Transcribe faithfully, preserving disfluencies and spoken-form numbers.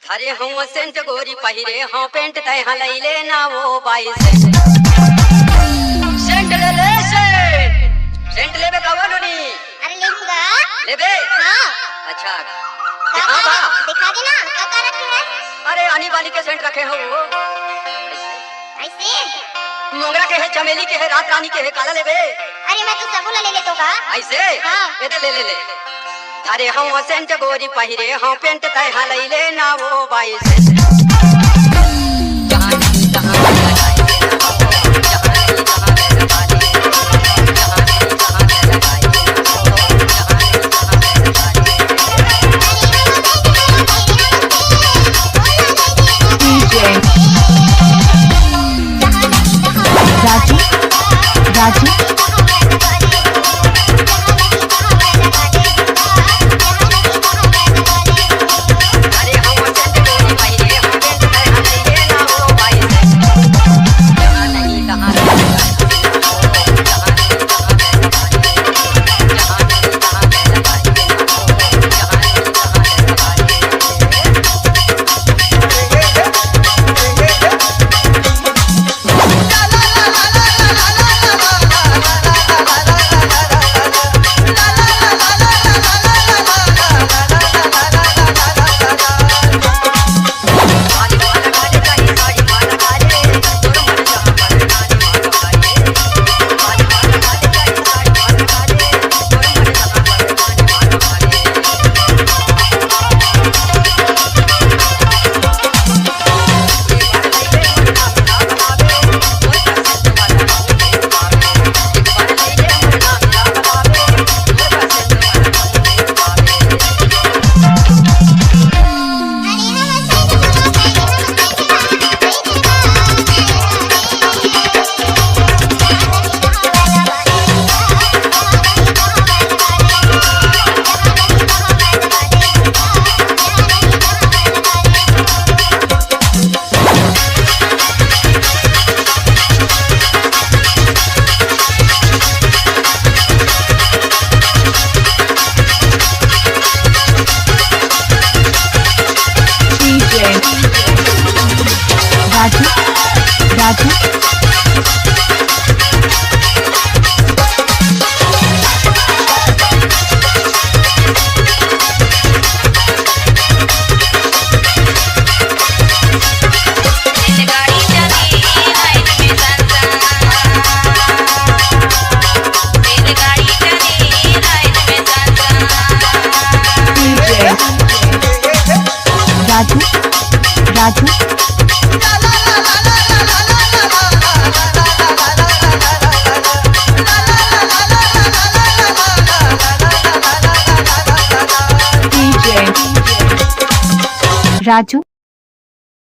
धरे हूँ सेंट गोरी पहिरे हूँ पेंट, तैं हा लई ले ना वो बाई सेंट। सेंट ले ले सेंट। सेंट लेबे का वो नोनी? अरे लेहूँगा। लेबे? हाँ। अच्छा। का दिखा का? बा? दिखा दे ना, का का रखे है? अरे आनी बानी के सेंट रखे हो वो। ऐसे? मोंगरा के है, चमेली के है, रात रानी के है, काला लेबे? अरे मैं तो सबो ला ले लेतो का। ऐसे? हाँ। ये तो ले ले ले। धरे हूँ सेंट गोरी पहिरे हूँ पेंट, तैं हा लई ले ना वो बाई सेंट। राजू, राजू। राजू, राजू। राजू, राजू। राजू।